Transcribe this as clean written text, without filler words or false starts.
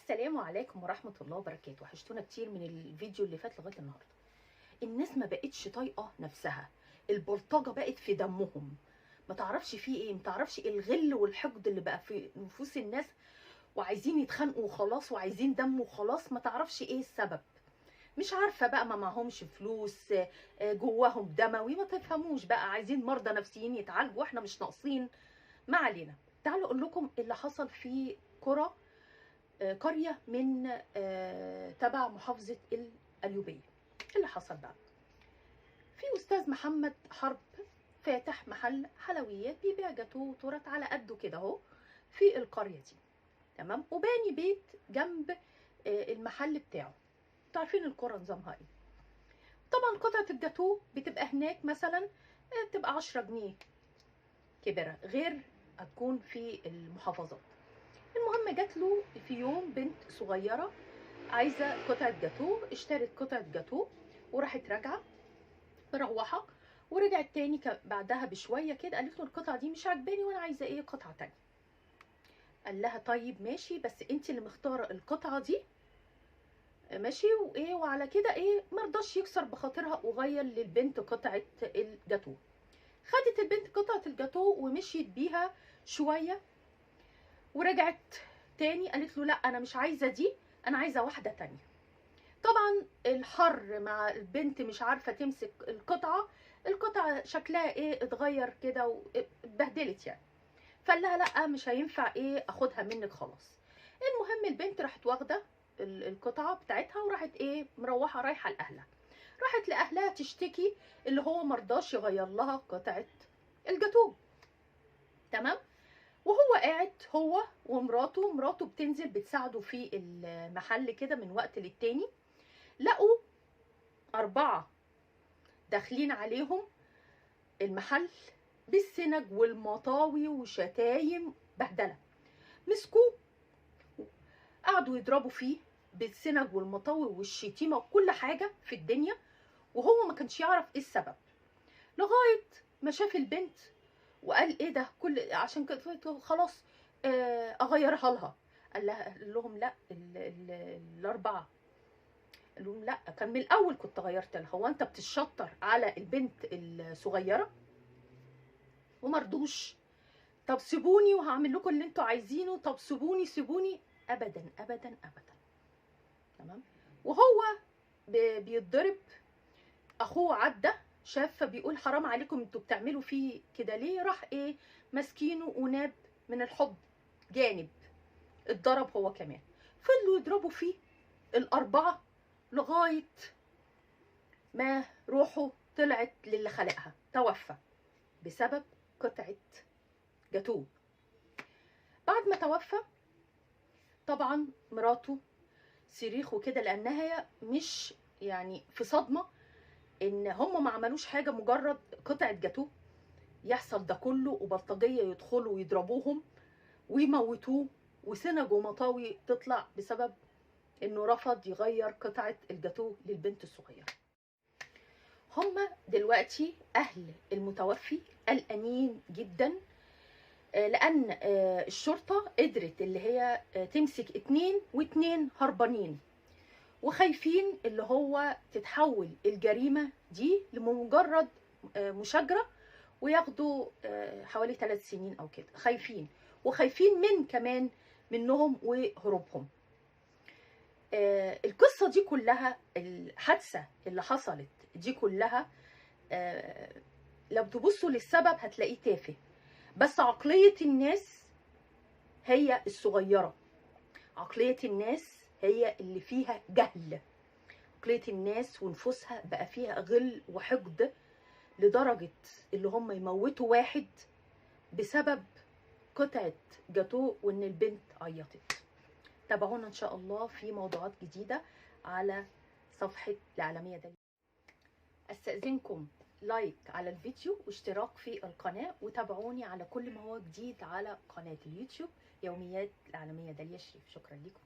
السلام عليكم ورحمة الله وبركاته. وحشتونا كتير من الفيديو اللي فات لغاية النهاردة. الناس ما بقتش طايقة نفسها، البلطجة بقت في دمهم، ما تعرفش فيه ايه، ما تعرفش الغل والحقد اللي بقى في نفوس الناس، وعايزين يتخانقوا وخلاص، وعايزين دم وخلاص، ما تعرفش ايه السبب. مش عارفة بقى، ما معهمش فلوس، جواهم دموي، ما تفهموش بقى، عايزين مرضى نفسيين يتعالجوا، احنا مش ناقصين. ما علينا، تعالوا اقول لكم اللي حصل في قرية من تبع محافظة القليوبية. اللي حصل بقى، في أستاذ محمد حرب فاتح محل حلويات، بيبيع جاتوه وتورت على قده كده اهو في القرية دي، تمام؟ وباني بيت جنب المحل بتاعه. انتوا عارفين القرى نظامها ايه. طبعا قطعة الجاتوه بتبقى هناك مثلا بتبقى 10 جنيه كبيرة، غير هتكون في المحافظات. المهم جات له في يوم بنت صغيرة عايزة قطعة جاتوه، اشترت قطعة جاتوه وراحت راجعة مروحة، ورجعت تاني بعدها بشوية كده قالت له القطعة دي مش عجباني وانا عايزة ايه قطعة تانية. قال لها طيب ماشي، بس انت اللي مختارة القطعة دي، ماشي وايه وعلى كده ايه. مرضاش يكسر بخاطرها وغير للبنت قطعة الجاتوه. خدت البنت قطعة الجاتوه ومشيت بيها شوية، ورجعت تاني قالت له لا انا مش عايزة دي، انا عايزة واحدة تانية. طبعا الحر مع البنت مش عارفة تمسك القطعة، القطعة شكلها ايه اتغير كده واتبهدلت يعني. فقال لها لا مش هينفع ايه اخدها منك خلاص. المهم البنت راحت واخدة القطعة بتاعتها وراحت ايه مروحة رايحة لأهلها. راحت لأهلها تشتكي اللي هو مرضاش يغير لها قطعة الجاتوه، تمام؟ وهو قاعد هو ومراته، مراته بتنزل بتساعده في المحل كده من وقت للتاني، لقوا 4 داخلين عليهم المحل بالسنج والمطاوي وشتايم بهدله. مسكوه قعدوا يضربوا فيه بالسنج والمطاوي والشتيمه وكل حاجة في الدنيا، وهو ما كانش يعرف ايه السبب، لغاية ما شاف البنت وقال ايه ده، كل عشان كده خلاص اغيرها لها. قال لهم لا، الاربعة قال لهم لا، كان من الاول كنت غيرت لها، هو انت بتشطر على البنت الصغيرة؟ ومرضوش. طب سيبوني وهعمل لكم اللي انتوا عايزينه، طب سيبوني سيبوني، ابدا ابدا ابدا، تمام؟ وهو بيتضرب، اخوه عدى شاف فبيقول حرام عليكم انتوا بتعملوا فيه كده ليه؟ راح ايه ماسكينه وناب من الحب جانب، اتضرب هو كمان. فضلوا يضربوا فيه الاربعة لغاية ما روحه طلعت للي خلقها، توفى بسبب قطعه جاتوه. بعد ما توفى طبعا مراته صريخ وكده، لانها مش يعني في صدمة ان هم ما عملوش حاجة، مجرد قطعه جاتوه يحصل ده كله، وبلطجيه يدخلوا ويضربوهم ويموتوه، وسنج ومطاوي تطلع بسبب انه رفض يغير قطعه الجاتوه للبنت الصغيرة. هم دلوقتي اهل المتوفي قلقانين جدا، لان الشرطة قدرت اللي هي تمسك 2 و2 هربانين، وخايفين اللي هو تتحول الجريمة دي لمجرد مشاجرة وياخدوا حوالي 3 سنين او كده. خايفين، وخايفين من كمان منهم وهروبهم. القصة دي كلها، الحادثة اللي حصلت دي كلها، لو تبصوا للسبب هتلاقيه تافه، بس عقلية الناس هي الصغيرة، عقلية الناس هي اللي فيها جهل، عقلية الناس ونفوسها بقى فيها غل وحقد لدرجة اللي هم يموتوا واحد بسبب قطعة جاتوه وان البنت عيطت. تابعونا ان شاء الله في موضوعات جديدة على صفحة الإعلامية داليا. استأذنكم like على الفيديو واشتراك في القناة، وتابعوني على كل ما هو جديد على قناة اليوتيوب يوميات الإعلامية داليا شريف. شكرا لكم.